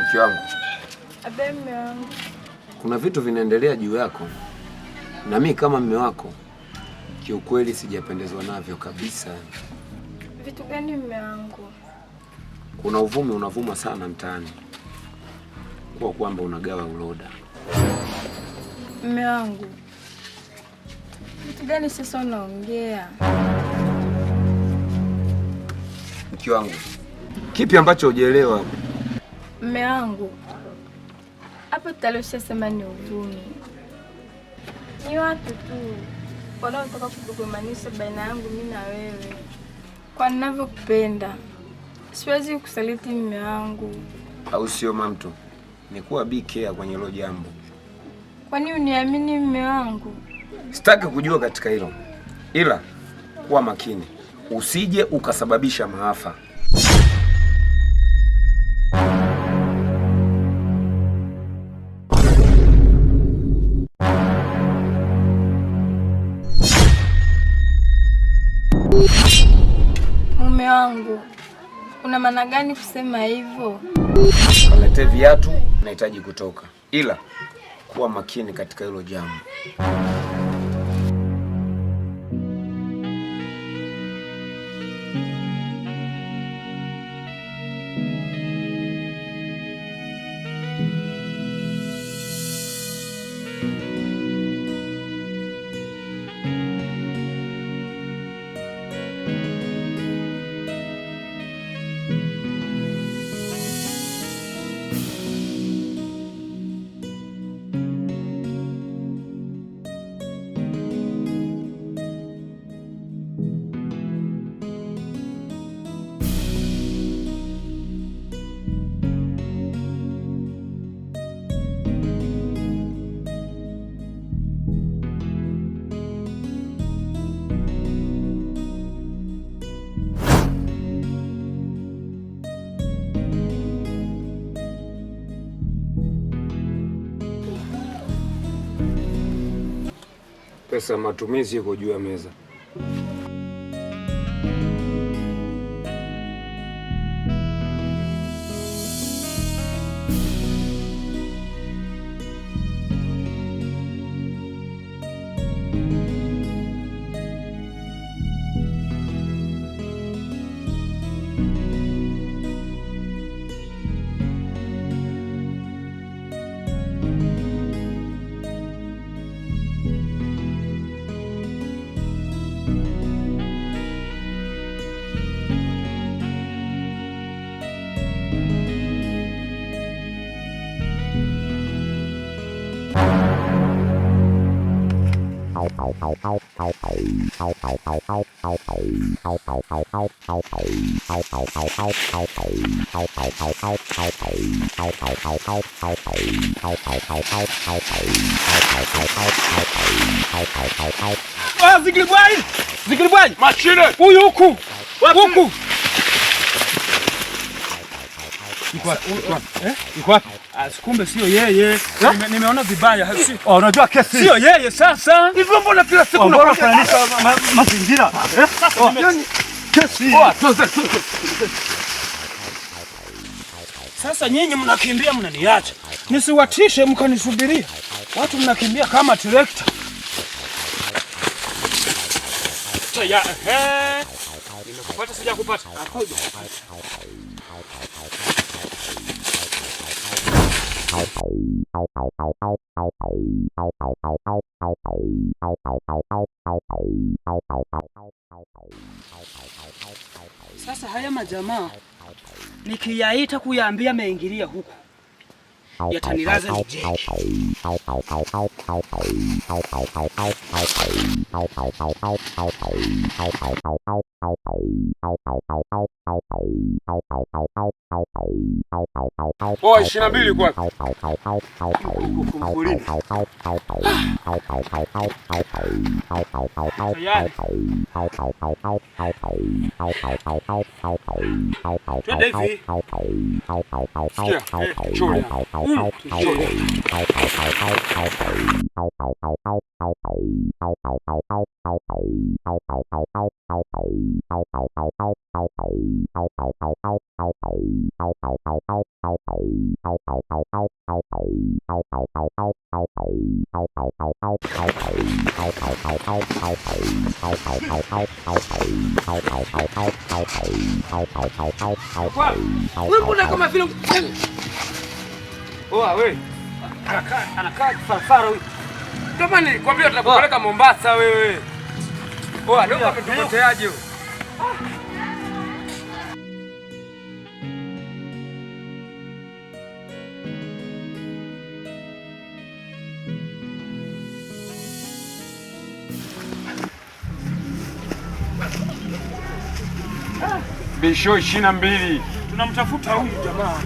Mke wangu, Abe mume wangu. Kuna vitu vinaendelea juu yako, na mi kama mme wako kiukweli sijapendezwa navyo kabisa. Vitu gani mume wangu? Kuna uvumi unavuma sana mtaani kuwa kwamba unagawa uloda. Mume wangu, vitu gani sasa unaongea? Mke wangu, kipi ambacho hujaelewa? Mume wangu, hapo tayari ushasema ni uvumi. Ni watu tu wanaotaka kutugomanisha baina yangu mimi na wewe. Kwa ninavyokupenda, siwezi kusaliti mume wangu. Au sio mamtu? Ni kuwa be care kwenye hilo jambo. Kwani uniamini mume wangu? Sitaki kujua katika hilo, ila kuwa makini, usije ukasababisha maafa. Mume wangu, una maana gani kusema hivyo? Kalete viatu, nahitaji kutoka, ila kuwa makini katika hilo jambo. Pesa ya matumizi iko juu ya meza. Zikilibwai! Zikilibwai! Mashine! Huyu huku! Huku! Iko wapi? Kumbe sio yeye. Nimeona vibaya. Oh, unajua kesi. Sio yeye sasa. Hivyo mbona kila siku unafananisha mazingira? Yaani kesi. Sasa nyinyi mnakimbia mnaniacha. Nisiwatishe mkanisubiria. Watu mnakimbia kama trekta. Ya, he. Nimekupata sijakupata. Sasa haya majamaa nikiyaita kuyaambia meingilia huku yatanilaza nijeki. Poa, 22 kwa. Twende hivi. Sikia, chole. Chole. Wewe mbona kama vile Oa wewe. Anakaa kifarafara huyu. Kama nilikwambia tutakupeleka Mombasa wewe. Oa, leo ametupoteaje huyu? Bisho 22. Tunamtafuta huyu jamaa.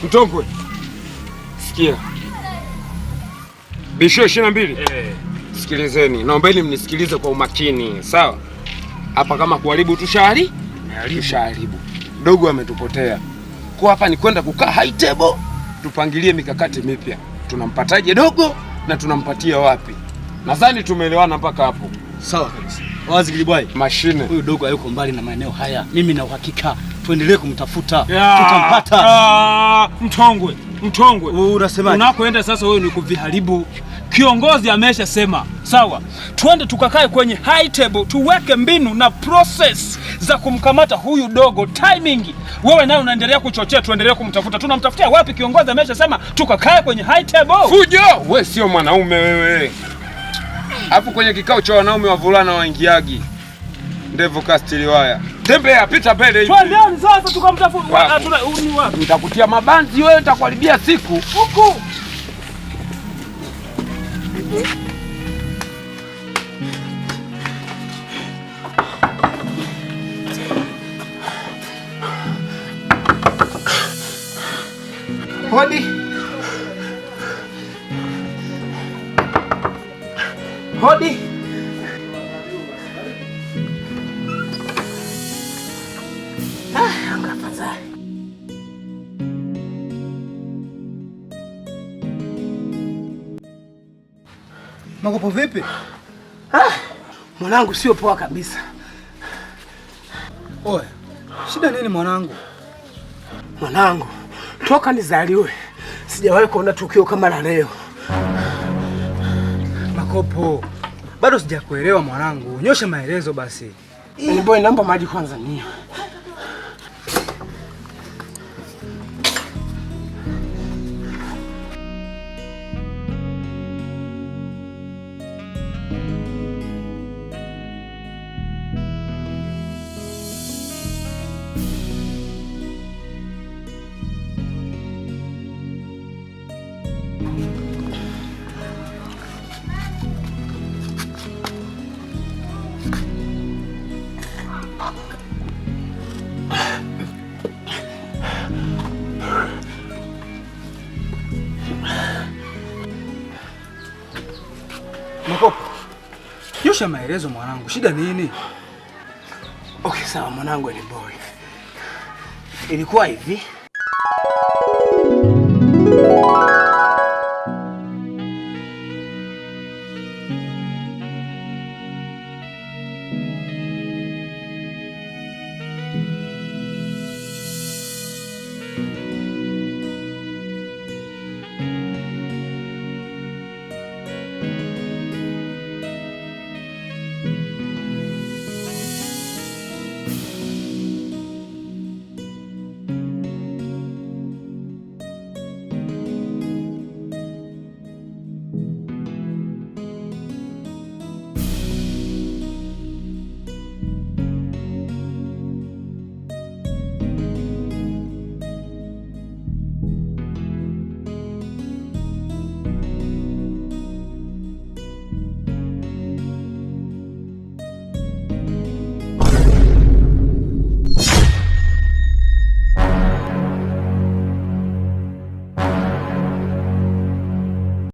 Mtongwe. Sikia. Bisho 22. Sikilizeni, naombeni mnisikilize kwa umakini, sawa? Hapa kama kuharibu tushaharibu. Tushaharibu. Dogo ametupotea. Kwa hapa ni kwenda kukaa high table, tupangilie mikakati mipya. Tunampataje dogo na tunampatia wapi? Nadhani tumeelewana mpaka hapo. Sawa kabisa. Wazi Gilibwai. Mashine. Huyu dogo hayuko mbali na maeneo haya. Mimi na uhakika tuendelee kumtafuta. Tutampata. Mtongwe, Mtongwe. Unasemaje? Unakoenda sasa wewe ni kuviharibu. Kiongozi ameshasema, sawa? Twende tukakae kwenye high table, tuweke mbinu na process za kumkamata huyu dogo, timing. Wewe naye unaendelea kuchochea, tuendelee kumtafuta. Tunamtafutia wapi? Kiongozi ameshasema tukakae kwenye high table. Fujo, wewe sio mwanaume wewe. Hapo kwenye kikao cha wanaume wavulana waingiagi. Ndevu kastiliwaya. Tembea, pita mbele hivi. Twendeni sasa tukamtafuta. Ni wapi? Nitakutia mabanzi wewe, nitakuharibia siku. Huku. Hodi. Hodi. Ah, angafadhali. Makopo vipi? Ah, mwanangu sio poa kabisa. Oe, shida nini mwanangu? Mwanangu, toka nizaliwe sijawahi kuona tukio kama la leo. Makopo, bado sijakuelewa mwanangu. Nyosha maelezo basi. Boy, naomba maji kwanza ninywe. Makopo, nyosha maelezo mwanangu, shida nini? Okay, sawa mwanangu, ni boy. Ilikuwa hivi.